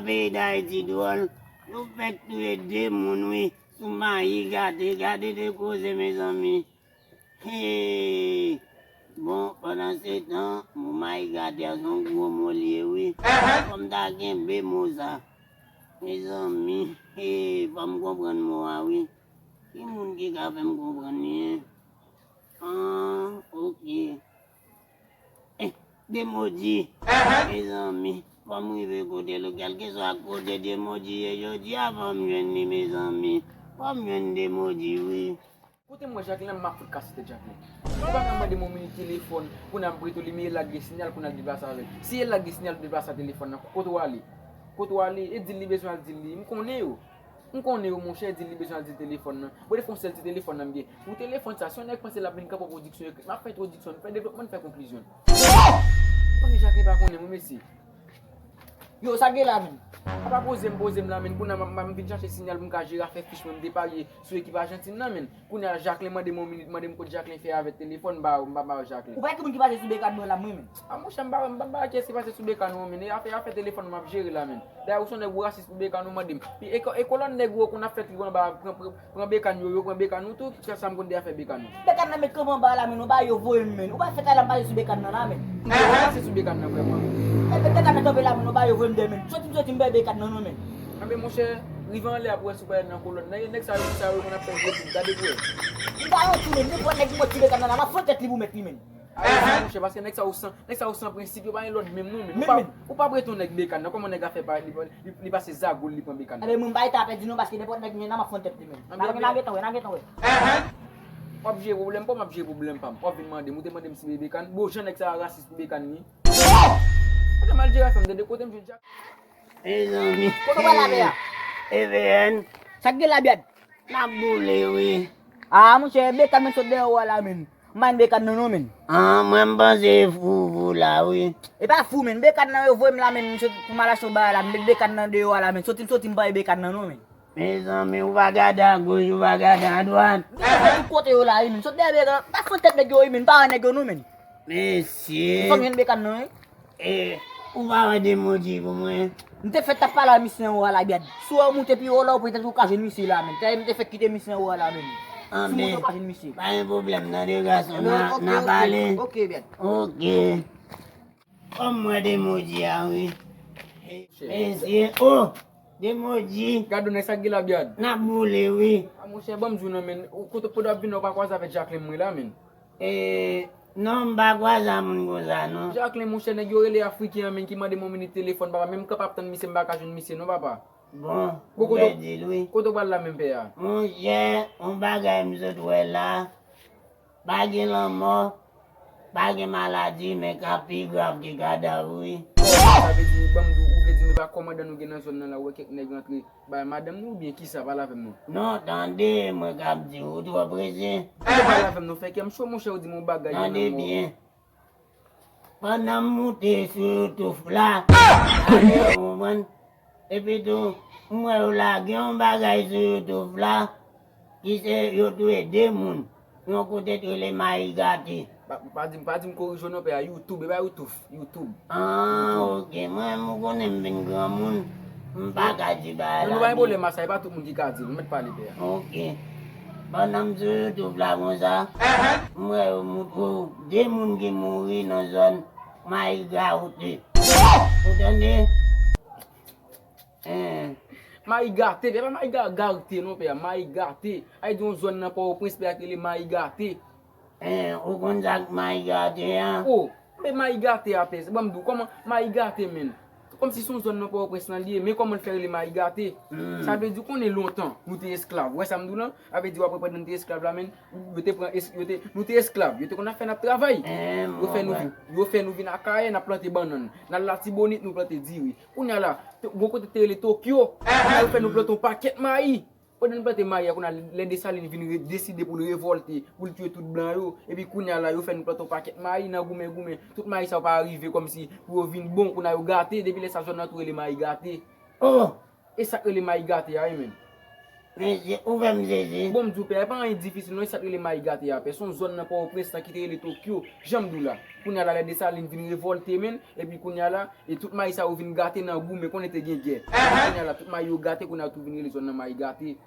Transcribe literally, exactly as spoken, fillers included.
Peyi Dayiti dwòl, yo fèk touye de moun wi, sou mayi gate, gade de koze mezanmi. Hey! Bon, pandan se tan, mo mayi gate a se yon gwo mo li ye wi. Fò m ta kenbe mo sa. Mezanmi, hey, fò m konprann mo a wi. Ki moun ki ka fè m konprann li? Ah, ok. Eh, de modi. Mezanmi, fò m rive kote l, kèlkeswa kote de modi ye jodi a, fò m jwenn li, mezanmi. Fò m jwenn de modi, wi. Kote m wè Jacqueline, m ap fout kase tèt Jacqueline. Ou pa ka mande m yon minit telefòn, pou n ap prete w li, men e la k gen sinyal, pou n al deplase avè l. Si e la k gen sinyal, deplase a telefòn nan, kote w ale? Kote w ale? E di l li bezwen al di l li. M konnen yo. M konnen yo, monchè, di l li bezwen al di l telefòn nan. Bon, defo yon sèl ti telefòn nan m gen. Pou telefòn sa, si yon nèg panse l ap vin kanpe pwodiksyon, ekri, m ap fè entwodiksyon, m fè devlopman, m fè konklizyon. Konnen Jacqueline pa konnen mwen, mesye. Yo, sa gen la, menn? Apa poze m, poze m la, menn. Kounye a, m, m, m vin chache sinyal pou m ka jere afè fich mwen, m te parye sou ekip Ajantin nan, menn. Kounye a, Jacqueline mande m yon minit, mande m kot Jacqueline fè avèk telefòn, m ba, m ba, m ba Jacqueline. Ou pa gen moun ki pase sou bekàn mwen la, mwen menm. A monchè, m pa, m pa, m pa ba kiyès ki pase sou bekàn ou an, menn. E afè, afè telefòn m ap jere la, menn. Dayè, ou se yon nèg ou rasis pou bekàn ou, mande m. E, e, e kolòn nèg ou yo konn ap fè trip anba, pran, pran, pran bekàn yo, yo pran bekàn ou tou, ki sa m konn de afè bekàn ou. Bekàn nan met kanpe anba la, menn, ou ba yo voye m, menn. Ou pa fè talè m pase sou bekàn nan la, menn. M te pase sou bekàn nan vrèman. E, bekàn nan kanpe la, menn, ou ba yo voye m dèyè, menn. Soti m soti, m bay bekàn nan non, menn. Anben, monchè, rive anlè a pou wè si w pa nan kolòn nan. E nèg sa yo, sa yo konn ap fè vye trip, gade pou wè. M ba yon tou, menn. Nenpòt nèg ki bò ti bekàn nan la, m ap fon tèt li pou mèt li, menn. Monchè, paske nèg sa yo san, nèg sa yo san prensip, yo pa gen lòd menm non, menn. Ou pa, ou pa prete yon nèg bekàn nan, kòman nèg a fè pa, li, li, li pase zago l, li pran bekàn nan? Enben, mwen m pa eta pèdi non, paske nenpòt nèg m ye nan, m ap fon tèt li, menn. Anben, anben. W ap jere pwoblèm pa w, m ap jere pwoblèm pa m. W ap vin mande m, ou te mande m si m ye bekàn. Bon, jan nèg sa a rasis pou bekàn li. Kote m al jere afè m, tande, kote m jwenn Jack. Mezanmi. Kote w pral la, pè a? E V N. Sa k gen la, Byad? N ap boule, wi. A, monchè, bekàn mwen sot dèyè w a la, menn. M pa jwenn bekàn nan non, menn. An, mwen m panse e fou, fou la, wi. E pa fou, menn. Bekàn nan yo voye m la, menn. M sot pou m al achte yon bagay la. M met bekàn nan deyò a la, menn. Soti m soti, m pa wè bekàn nan non, menn. Mezanmi, ou pa gade agoch, ou pa gade adwat. M te fè tout kote yo la, wi, menn. Sot dèyè bekàn. Pa fon tèt nèg yo, wi, menn. M pa wè nèg yo non, menn. Mesye. Fò m jwenn bekàn nan, wi. E, ou pa wè de modi pou mwen? M te fèk t ap pale a misye anwo a la, Byad. Si w moute pi wo la, ou petèt ou ka jwenn misye la, menn. Tèlè m te fèk kite misye anwo a la, menn. Si w moute, ou ka jwenn misye. Pa gen pwoblèm, tande gason, n a, n a pale. Ok, ok, ok, ok, Byad. Ok. Kòm mwen de modi a, wi. Mesye, oh, de modi. Gade nèg sa k gen la, Byad. N ap boule, wi. A, monchè, ban m di w non, menn. Ou kote, kote w ap vin, ou pa kwaze avèk Jacqueline mwen la, menn. E, non, m pa kwaze a moun konsa, non. Jacqueline, monchè, nèg yo rele Afriken an, menn, ki mande m yon minit telefòn, papa, menm kanpe ap tann misye, m pa ka jwenn misye, non, papa. Bon, ou pèdi l, wi. Kote w pral la menm, pè a? Monchè, yon bagay m sot wè la, pa gen lanmò, pa gen maladi, men ka pi grav ke kadav, wi. Sa vle di, ban m di w, ou vle di m e pa kòmandan nou gen nan zòn nan la, ou wè kèk nèg rantre bay madanm nou oubyen kisa, pale avè m non. Non, tande, mwen k ap di w, ou twò prese. Tande, pale avè m non, fè kè m cho, monchè, ou di m yon bagay. Tande byen. Pandan m moute sou YouTube la, ou konprann? Epi tou, m wè yo lage yon bagay sou YouTube la, ki se yo touye de moun. Yon kote t rele Mayi Gate. Pa, pa di m, pa di m korije w non, pè a, YouTube, e pa YouTube, YouTube. Ah, ok. Mwen menm, ou konnen m vin granmoun, m pa ka di bagay la byen. Non, nou pa gen pwoblèm a sa, e pa tout moun ki ka di l, ou mèt pale, pè a. Ok. Pandan m sou YouTube la konsa, m wè yo moutre w de moun ki mouri nan zòn Mayi Gate. Ou tande? Mayi Gate, pè, pa Mayi Ga-, Gate non, pè a, Mayi Gate. Ay di yon zòn nan Pòtoprens, pè a, ki rele Mayi Gate. Ou konn sa k Mayi Gate a? O, men Mayi Gate a, pè, ban m di w, kòman Mayi Gate, menn? Kòmsi se yon zòn nan Pòtoprens lan li ye, men kòman l fè rele Mayi Gate? Sa vle di, ou konnen lontan, nou te esklav. Ou wè sa m di w lan? Sa vle di, w ap wè pandan nou te esklav la, menn, yo te pran es-, yo te, nou te esklav. Yo te konn ap fè n ap travay. Yo fè nou vin, yo fè nou vin Akayè, n ap plante bannann. N al Latibonit, nou plante diri. Kounye a la, te, gon kote te rele Tokyo. Kounye a yo fè nou plante yon pakèt mayi. Pandan n plante mayi a, kounye a lè Desalin vin re-, deside pou l revòlte, pou l tiye tout blan yo. Epi kounye a la, yo fè nou plante yon pakèt mayi nan goumen, goumen. Tout mayi sa yo pa rive kòmsi pou yo vin bon, kounye a yo gate. Depi lè sa, zòn nan tou rele Mayi Gate. O! E sa k rele Mayi Gate a, wi, menn. Jezi, ouvè m Jezi. Bon, m di w pè, e pa anyen difisil non, e sa k rele mayi gate a pè. Se yon zòn nan Pòtoprens lan ki te rele Tokyo, jan m di w la. Kounye a la, lè Desalin vin revòlte menm, epi kounye a la, e tout mayi sa yo vin gate nan gou, men konnen te gen gè. Kounye a la, tout mayi yo gate, kounye a tou vin rele zòn nan mayi gate.